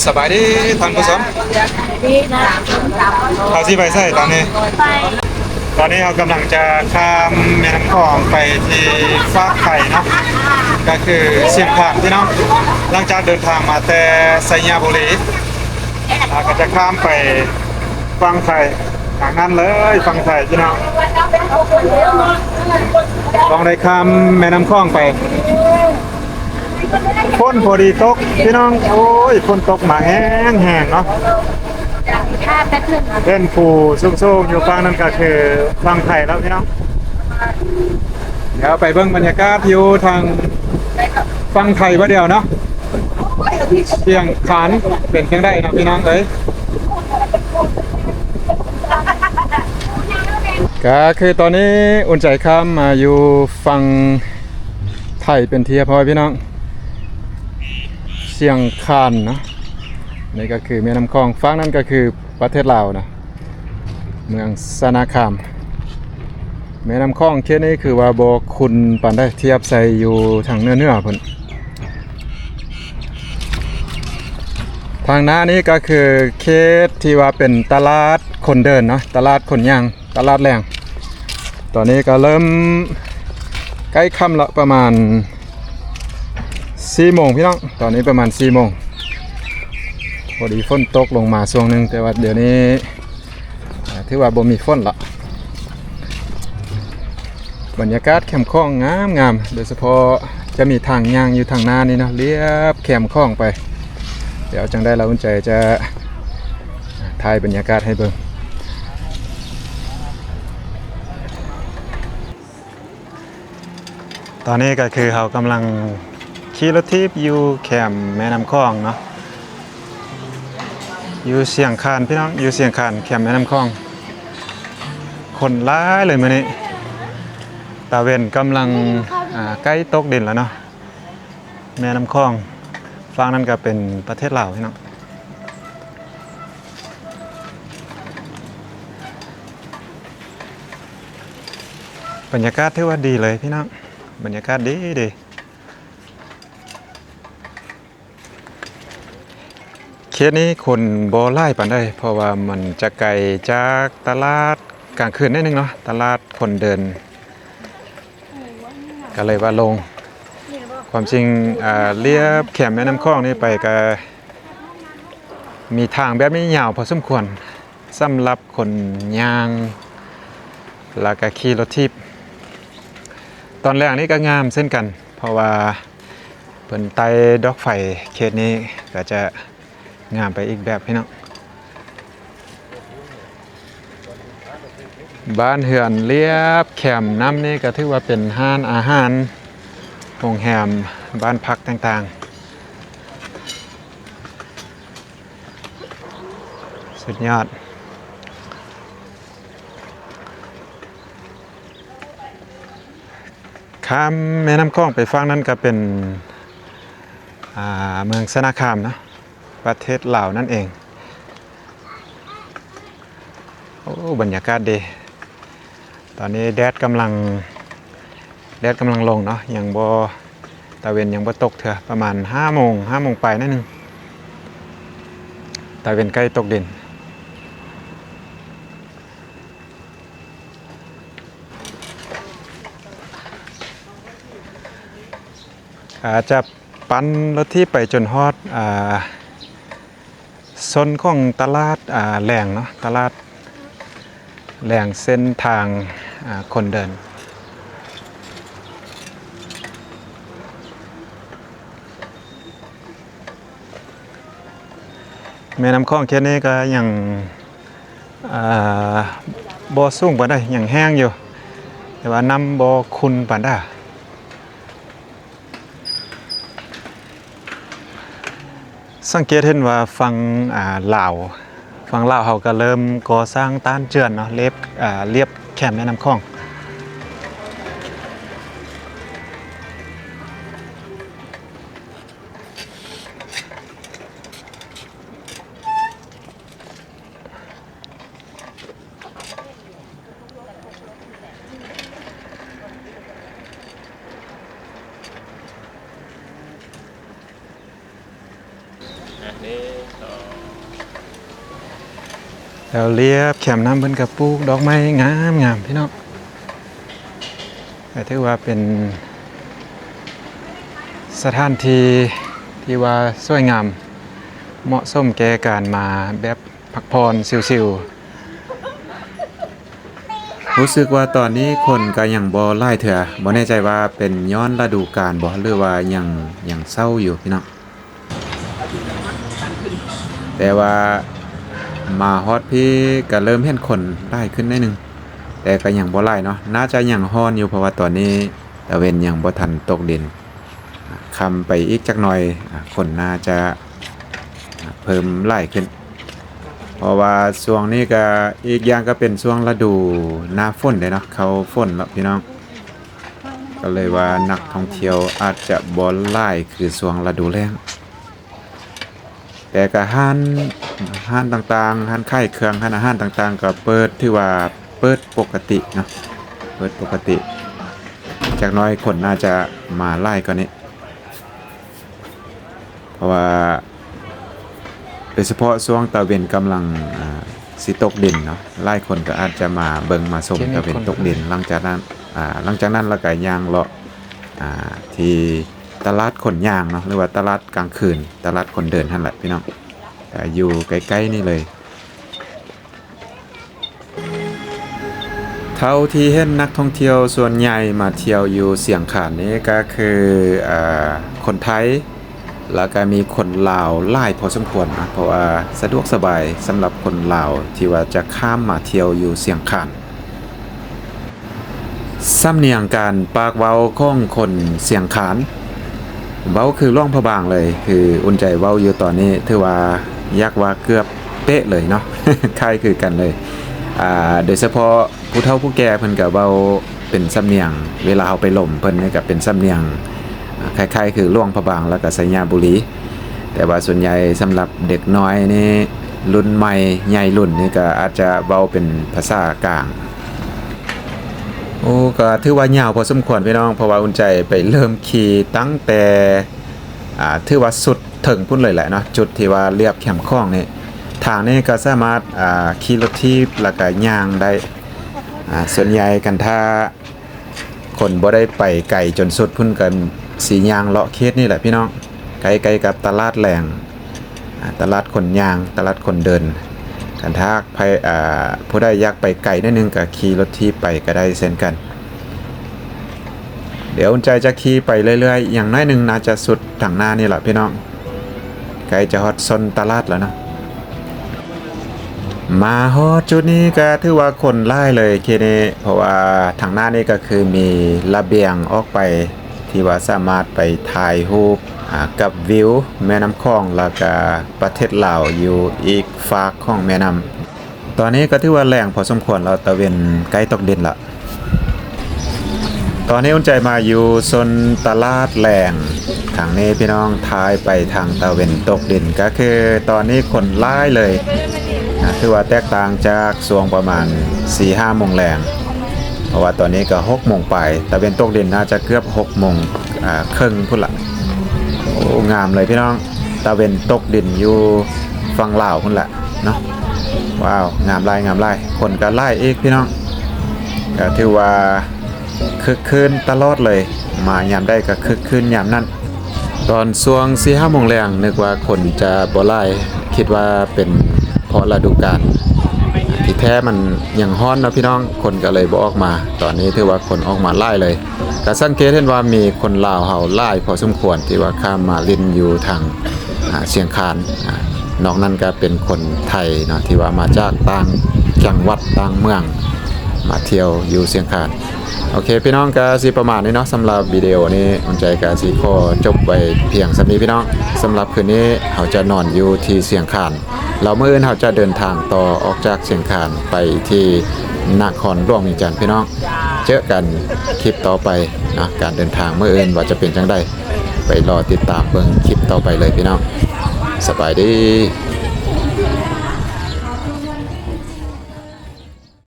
ສະບາຍດີທ່ານຜູ້ຊົມ. ເຮົາຊິໄປໃສຕອນນີ້? ຕອນນີ້ເຮົາກຳລັງຈະຂ້າມແມ່ນ້ຳຂອງໄປທີ່ຟາກໄທເນາະ, ກໍຄືຊຽງຄານພີ່ນ້ອງ. ຫຼັງຈາກເດີນທາງມາແຕ່ໄຊຍະບູລີ ເຮົາກໍຈະຂ້າມໄປຝັ່ງໄທ, ທາງນັ້ນເລີຍ ຝັ່ງໄທພີ່ນ້ອງ. ຕ້ອງໄດ້ຂ້າມແມ່ນ້ຳຂອງໄປ. ຝົນພໍດີຕົກພີ່ນ້ອງ. ໂອ້ຍ ຝົນຕົກມາແຮງໆເນາະ. ເຫັນພູສູງໆຢູ່ຝັ່ງນັ້ນກໍຄືຝັ່ງໄທແລ້ວພີ່ນ້ອງ. ດຽວໄປເບິ່ງບັນຍາກາດຢູ່ທາງຝັ່ງໄທບາດດຽວເນາະ. ຊຽງຄານເປັນຈັ່ງໃດເນາະພີ່ນ້ອງເອີຍ. ກໍຄືຕອນນີ້ອຸ່ນໃຈຂ້າມມາຢູ່ຝັ່ງໄທເປັນທີ່ຮຽບຮ້ອຍພີ່ນ້ອງ. ຊຽງຄານເນາະ, ນີ້ກໍຄືແມ່ນ້ຳຂອງ, ຝັ່ງນັ້ນກໍຄືປະເທດລາວນະ ເມືອງຊະນະຄາມ. ແມ່ນ້ຳຂອງເຂດນີ້ຄືວ່າບໍ່ຂຸ້ນປານໃດ ທຽບໃສ່ຢູ່ທາງເໜືອໆພຸ້ນ. ທາງໜ້ານີ້ກໍຄືເຂດທີ່ວ່າເປັນຕະຫຼາດຄົນເດີນເນາະ, ຕະຫຼາດຄົນຍ່າງ, ຕະຫຼາດແລງ. ຕອນນີ້ກໍເລີ່ມໃກ້ຄ່ຳລະ ປະມານສີ່ໂມງພີ່ນ້ອງ. ຕອນນີ້ປະມານສີ່ໂມງ ພໍດີຝົນຕົກລົງມາຊ່ວງໜຶ່ງ, ແຕ່ວ່າດຽວນີ້ ອ່າ ຖືວ່າບໍ່ມີຝົນລະ. ບັນຍາກາດແຄມຂອງງາມໆ ໂດຍສະເພາະຈະມີທາງຍ່າງຢູ່ທາງໜ້ານີ້ເນາະ, ລຽບແຄມຂອງໄປ. ດຽວຈັ່ງໃດລະອຸ່ນໃຈຈະ ອ່າ ຖ່າຍບັນຍາກາດໃຫ້ເບິ່ງ. ຕອນນີ້ກໍຄືເຮົາກຳລັງຂີ່ລົດຖີບຢູ່ແຄມແມ່ນ້ຳຂອງເນາະ, ຢູ່ຊຽງຄານພີ່ນ້ອງ, ຢູ່ຊຽງຄານແຄມແມ່ນ້ຳຂອງ. ຄົນຫຼາຍເລີຍມື້ນີ້, ຕາເວັນກຳລັງ ອ່າ ໃກ້ຕົກດິນແລ້ວເນາະ. ແມ່ນ້ຳຂອງຝັ່ງນັ້ນກໍເປັນປະເທດລາວພີ່ນ້ອງ. ບັນຍາກາດຖືວ່າດີເລີຍພີ່ນ້ອງ, ບັນຍາກາດດີໆ. ເຂດນີ້ຄົນບໍ່ຫຼາຍປານໃດ ເພາະວ່າມັນຈະໄກຈາກຕະຫຼາດກາງຄືນໜ້ອຍໜຶ່ງເນາະ, ຕະຫຼາດຄົນເດີນ ກໍເລີຍວ່າໂລ່ງ. ຄວາມຈິງ ອ່າ ລຽບແຄມແມ່ນ້ຳຂອງນີ້ໄປກໍມີທາງແບບນີ້ຍາວພໍສົມຄວນ ສຳລັບຄົນຍ່າງ ແລ້ວກໍຂີ່ລົດຖີບ. ຕອນແລງນີ້ກໍງາມເຊັ່ນກັນ ເພາະວ່າເພິ່ນໄຕ່ດອກໄຟເຂດນີ້ ກໍຈະງາມໄປອີກແບບພີ່ນ້ອງ. ບ້ານເຮືອນລຽບແຄມນ້ຳນີ້ກໍຖືວ່າເປັນຮ້ານອາຫານ, ໂຮງແຮມ, ບ້ານພັກຕ່າງໆ. ສຸດຍອດ. ຂ້າມແມ່ນ້ຳຂອງໄປຝັ່ງນັ້ນກໍເປັນ ອ່າ ເມືອງຊະນະຄາມເນາະ, ປະເທດລາວນັ້ນເອງ. ໂອ້ ບັນຍາກາດດີ. ຕອນນີ້ແດດກຳລັງ ແດດກຳລັງລົງເນາະ, ຍັງບໍ່ ຕາເວັນຍັງບໍ່ຕົກເທື່ອ, ປະມານຫ້າໂມງ ຫ້າໂມງປາຍໜ້ອຍໜຶ່ງ ຕາເວັນໃກ້ຕົກດິນ. ອາດຈະ ປັ່ນລົດຖີບໄປຈົນຮອດ ອ່າ ໂຊນຂອງຕະຫຼາດ ອ່າ ແລງເນາະ, ຕະຫຼາດແລງເສັ້ນທາງ ອ່າ ຄົນເດີນ. ແມ່ນ້ຳຂອງເຂດນີ້ກໍຍັງ ອ່າ ບໍ່ສູງປານໃດ, ຍັງແຫ້ງຢູ່, ແຕ່ວ່ານ້ຳບໍ່ຂຸ້ນປານໃດ. ສັງເກດເຫັນວ່າຝັ່ງ ອ່າ ລາວ, ຝັ່ງລາວເຮົາກໍເລີ່ມກໍ່ສ້າງຕ້ານເຈື່ອນເນາະ, ລຽບ ອ່າ ລຽບແຄມແມ່ນ້ຳຂອງ. ອ່ະ ແຖວລຽບແຄມນ້ຳເພິ່ນກໍປູກດອກໄມ້ງາມໆ ພີ່ນ້ອງ. ກໍຖືວ່າເປັນສະຖານທີ່ທີ່ວ່າສວຍງາມ ເໝາະສົມແກ່ການມາແບບພັກຜ່ອນຊິວໆ. ຮູ້ສຶກວ່າຕອນນີ້ຄົນກໍຍັງບໍ່ຫຼາຍເທື່ອ, ບໍ່ແນ່ໃຈວ່າເປັນຍ້ອນລະດູການບໍ່ ຫຼືວ່າຍັງ ຍັງເຊົາຢູ່ພີ່ນ້ອງ. ແຕ່ວ່າມາຮອດພີ້ກໍເລີ່ມເຫັນຄົນຫຼາຍຂຶ້ນໜ້ອຍໜຶ່ງ, ແຕ່ກໍຍັງບໍ່ຫຼາຍເນາະ, ໜ້າຈະຍັງຮ້ອນຢູ່ ເພາະວ່າຕອນນີ້ຕາເວັນຍັງບໍ່ທັນຕົກດິນ. ຄ່ຳໄປອີກຈັກໜ່ອຍ ອາ ຄົນໜ້າຈະ ອາ ເພີ່ມຫຼາຍຂຶ້ນ ເພາະວ່າຊ່ວງນີ້ກະ ອີກຢ່າງກະເປັນຊ່ວງລະດູໜ້າຝົນເດ້ເນາະ, ເຂົ້າຝົນແລ້ວພີ່ນ້ອງ, ກໍເລີຍວ່ານັກທ່ອງທ່ຽວອາດຈະບໍ່ຫຼາຍຄືຊ່ວງລະດູແລ້ງ. ແຕ່ກະຮ້ານ ຮ້ານຕ່າງໆ ຮ້ານຂາຍເຄື່ອງ ຮ້ານອາຫານຕ່າງໆ ກໍເປີດ ຖືວ່າເປີດປົກກະຕິເນາະ, ເປີດປົກກະຕິ. ຈັກໜ້ອຍຄົນໜ້າຈະມາຫຼາຍກວ່ານີ້ ເພາະວ່າໂດຍສະເພາະຊ່ວງຕາເວັນກຳລັງ ອາ ຊິຕົກດິນເນາະ, ຫຼາຍຄົນກໍອາດຈະມາເບິ່ງມາຊົມຕາເວັນຕົກດິນ. ຫຼັງຈາກນັ້ນ ອາ ຫຼັງຈາກນັ້ນລະກະຍ່າງເລາະ ອາ ທີ່ຕະຫຼາດຄົນຍ່າງເນາະ ຫຼືວ່າຕະຫຼາດກາງຄືນ ຕະຫຼາດຄົນເດີນຫັ້ນແຫຼະພີ່ນ້ອງ, ກໍຢູ່ໃກ້ໆນີ້ເລີຍ. ເທົ່າທີ່ເຫັນນັກທ່ອງທ່ຽວສ່ວນໃຫຍ່ມາທ່ຽວຢູ່ຊຽງຄານນີ້ກໍຄື ອາ ຄົນໄທ ແລ້ວກໍມີຄົນລາວຫຼາຍພໍສົມຄວນນະ, ເພາະວ່າສະດວກສະບາຍສຳລັບຄົນລາວທີ່ວ່າຈະຂ້າມມາທ່ຽວຢູ່ຊຽງຄານ. ສຳນຽງການປາກເວົ້າຂອງຄົນຊຽງຄານ ເວົ້າຄືຫຼວງພະບາງເລີຍ, ຄືອຸ່ນໃຈເວົ້າຢູ່ຕອນນີ້ ຖືວ່າຢາກວ່າເກືອບເປະເລີຍເນາະ, ຄ້າຍຄືກັນເລີຍ. ອາ ໂດຍສະເພາະຜູ້ເຖົ້າຜູ້ແກ່ເພິ່ນກໍເວົ້າເປັນສຳນຽງ, ເວລາເຮົາໄປລົມເພິ່ນນີ້ກໍເປັນສຳນຽງ ອາ ຄ້າຍໆຄືຫຼວງພະບາງ ແລ້ວກໍໄຊຍະບູລີ. ແຕ່ວ່າສ່ວນໃຫຍ່ສຳລັບເດັກນ້ອຍນີ້ ລຸ້ນໃໝ່ໃຫຍ່ລຸ້ນນີ້ກໍອາດຈະເວົ້າເປັນພາສາກາງ. ໂອ້ ກໍຖືວ່າຍາວພໍສົມຄວນພີ່ນ້ອງ, ເພາະວ່າອຸ່ນໃຈໄປເລີ່ມຂີ່ຕັ້ງແຕ່ ອາ ຖືວ່າສຸດເທິງພຸ້ນເລີຍແຫຼະເນາະ, ຈຸດທີ່ວ່າລຽບແຄມຂອງນີ້. ທາງນີ້ກໍສາມາດ ອາ ຂີ່ລົດຖີບ ແລ້ວກໍຍ່າງໄດ້. ອາ ສ່ວນໃຫຍ່ຄັນຖ້າ ຄົນບໍ່ໄດ້ໄປໄກຈົນສຸດພຸ້ນ ກໍຊິຍ່າງເລາະເຂດນີ້ແຫຼະພີ່ນ້ອງ, ໃກ້ໆກັບຕະຫຼາດແລງ ອາ ຕະຫຼາດຄົນຍ່າງ ຕະຫຼາດຄົນເດີນ. ຄັນຖ້າໃຜ ອາ ຜູ້ໃດຢາກໄປໄກໜ້ອຍໜຶ່ງ ກໍຂີ່ລົດຖີບໄປກໍໄດ້ເຊັ່ນກັນ. ດຽວອຸ່ນໃຈຈະຂີ່ໄປເລື້ອຍໆ, ຢ່າງໜ້ອຍໜຶ່ງໜ້າຈະສຸດທາງໜ້ານີ້ລະພີ່ນ້ອງ. ໃກ້ຈະຮອດຊົນຕະຫຼາດແລ້ວເນາະ. ມາຮອດຈຸດນີ້ກໍຖືວ່າຄົນຫຼາຍເລີຍເຂດນີ້, ເພາະວ່າທາງໜ້ານີ້ກໍຄືມີລະບຽງອອກໄປ ທີ່ວ່າສາມາດໄປຖ່າຍຮູບ ອາ ກັບວິວແມ່ນ້ຳຂອງ ແລ້ວກະປະເທດລາວຢູ່ອີກຟາກຂອງແມ່ນ້ຳ. ຕອນນີ້ກໍຖືວ່າແລງພໍສົມຄວນແລ້ວ, ຕາເວັນໃກ້ຕົກດິນລະ. ຕອນນີ້ອຸ່ນໃຈມາຢູ່ໂຊນຕະຫຼາດແລງທາງນີ້ພີ່ນ້ອງ, ຖ່າຍໄປທາງຕາເວັນຕົກດິນ ກໍຄືຕອນນີ້ຄົນຫຼາຍເລີຍນະ, ຖືວ່າແຕກຕ່າງຈາກຊ່ວງປະມານສີ່ຫ້າໂມງແລງ, ເພາະວ່າຕອນນີ້ກໍຫົກໂມງປາຍ, ຕາເວັນຕົກດິນໜ້າຈະເກືອບຫົກໂມງ ອາ ເຄິ່ງພຸ້ນລະ. ໂອ້ ງາມເລີຍພີ່ນ້ອງ, ຕາເວັນຕົກດິນຢູ່ຝັ່ງລາວພຸ້ນລະເນາະ. ວ້າວ ງາມຫຼາຍ ງາມຫຼາຍ, ຄົນກໍຫຼາຍອີກພີ່ນ້ອງ, ກໍຖືວ່າຄຶກຄື້ນຕະຫຼອດເລີຍ, ມາຍາມໃດກໍຄຶກຄື້ນຍາມນັ້ນ. ຕອນຊ່ວງສີ່ຫ້າໂມງແລງ ນຶກວ່າຄົນຈະບໍ່ຫຼາຍ, ຄິດວ່າເປັນເພາະລະດູການ, ທີ່ແທ້ມັນຍັງຮ້ອນເນາະພີ່ນ້ອງ, ຄົນກໍເລີຍບໍ່ອອກມາ. ຕອນນີ້ຖືວ່າຄົນອອກມາຫຼາຍເລີຍ. ກໍສັງເກດເຫັນວ່າມີຄົນລາວເຮົາຫຼາຍພໍສົມຄວນ ທີ່ວ່າຂ້າມມາຫຼິ້ນຢູ່ທາງ ອາ ຊຽງຄານ, ອາ ນອກນັ້ນກໍເປັນຄົນໄທເນາະ ທີ່ວ່າມາຈາກຕ່າງຈັງຫວັດຕ່າງເມືອງ ມາທ່ຽວຢູ່ຊຽງຄານ. ໂອເຄ ພີ່ນ້ອງ ກໍຊິປະມານນີ້ເນາະ, ສຳລັບວິດີໂອນີ້ ອຸ່ນໃຈກໍຊິຂໍຈົບໄວ້ພຽງສ່ຳນີ້ພີ່ນ້ອງ. ສຳລັບຄືນນີ້ເຮົາຈະນອນຢູ່ທີ່ຊຽງຄານ. ແລ້ວມື້ອື່ນເຮົາຈະເດີນທາງຕໍ່ອອກຈາກຊຽງຄານໄປທີ່ນະຄອນຫຼວງວຽງຈັນພີ່ນ້ອງ. ເຈີກັນຄລິບຕໍ່ໄປເນາະ, ການເດີນທາງມື້ອື່ນວ່າຈະເປັນຈັ່ງໃດ, ໄປລໍຕິດຕາມເບິ່ງຄລິບຕໍ່ໄປເລີຍພີ່ນ້ອງ. ສະບາຍດີ.